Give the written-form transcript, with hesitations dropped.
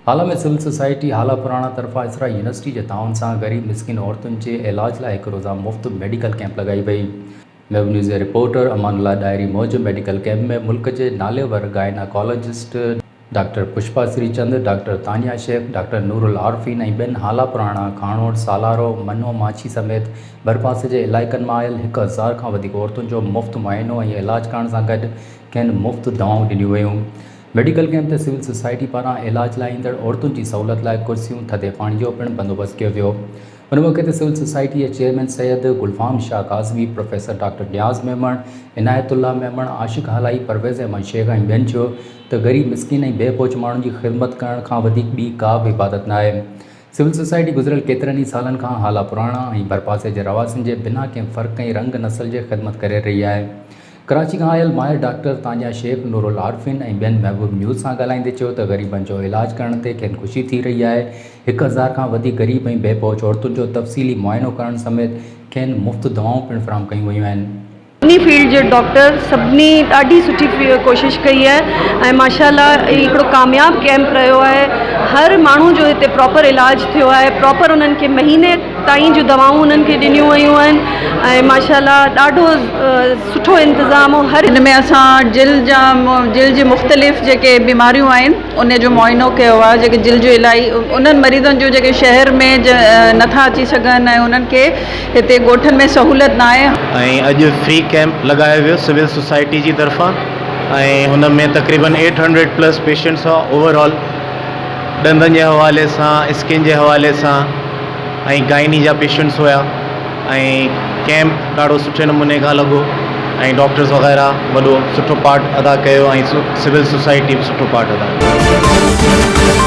Hala ۾ civil society Hala پراڻا طرفان اسرا university جي تعاون سان غريب مسڪين عورتن جي علاج لاء هڪ روزه مفت ميڊيڪل ڪئمپ لڳائي وئي. ويب نيوز جي رپورٽر امان الله ڏاهري موجب ميڊيڪل ڪئمپ ۾ ملڪ جي ناليور gynaecologist doctor Pushpa Sri Chand, doctor Tania Shaikh, doctor Noor Alarfeen ۽ ٻين هالا پراڻا، کاڻوڙ، سالارو، منو ماڇي سميت ڀرپاسي جي علائقن مان آيل 1000 کان وڌيڪ عورتن جو مفت معائنو ۽ علاج ڪرڻ سان گڏ کين مفت دوائون ڏنيون ويون. ميڊيڪل ڪئمپ تي سول سوسائٽي پاران علاج لاء ايندڙ عورتن جي سهولت لاء ڪرسيون، ٿڌي پاڻي جو پڻ بندوبست ڪيو ويو. ان موقعي تي سول سوسائٽي جي chairman Syed Gulfam Shah Kazmi, professor doctor Niaz Memon, Inayat Ullah Memon, Ashiq Halai, Parvez Ahmed Shaikh ۽ ٻين چيو ته غريب، مسڪين ۽ بي پهچ ماڻهن جي خدمت ڪرڻ کان وڌيڪ ٻي ڪا به عبادت ناهي. سول سوسائٽي گذريل ڪيترن ئي سالن کان هالا پراڻا ۽ ڀرپاسي جي رهواسين جي بنا ڪنهن فرق ۽ رنگ نسل جي خدمت ڪري رهي آهي. ڪراچي کان آيل ماهر ڊاڪٽر تانيا شيخ، نورالعارفين ۽ ٻين محبوب نيوز سان ڳالهائيندي چيو ته غريبن جو علاج ڪرڻ تي کين خوشي ٿي رهي آهي، 1000 کان وڌيڪ غريب ۽ بي پهچ عورتن جو تفصيلي معائنو ڪرڻ سميت کين مفت دوائون پڻ فراهم ڪيون ويون آهن. سڀني فيلڊ جي ڊاڪٽر سڀني ڏاڍي سٺي ڪوشش ڪئي آهي ۽ ماشاء الله هي هڪڙو ڪامياب ڪيمپ رهيو آهي هر ماڻهو جو هتي پراپر علاج ٿيو آهي پراپر انهن کي مهيني تائين جون دوائون انهن کي ڏنيون ويون آهن ۽ ماشاء الله ڏاڍو سٺو انتظام هو هر. هن ۾ اسان جلد جا جلد جي مختلف جيڪي بيماريون آهن ان جو معائنو ڪيو آهي جيڪي جلد جو الائي انهن مريضن جو جيڪي شهر ۾ نٿا اچي سگهن ۽ انهن کي هتي ڳوٺن ۾ سهولت ناهي. ۽ اڄ فري ڪيمپ لڳايو ويو سول سوسائٽي جي طرفان ۽ هن ۾ تقريبن ايٽ هنڊريڊ پلس پيشنٽس هئا اوور آل ڏندن جي حوالي سان اسڪن جي حوالي سان ۽ گائني جا پيشنٽس هيا ۽ ڪيمپ ڏاڍو سٺي نموني کان لڳو ۽ ڊاڪٽرس وغيره وڏو سٺو پارٽ ادا ڪيو ۽ سول سوسائٽي به سٺو پارٽ ادا ڪيو.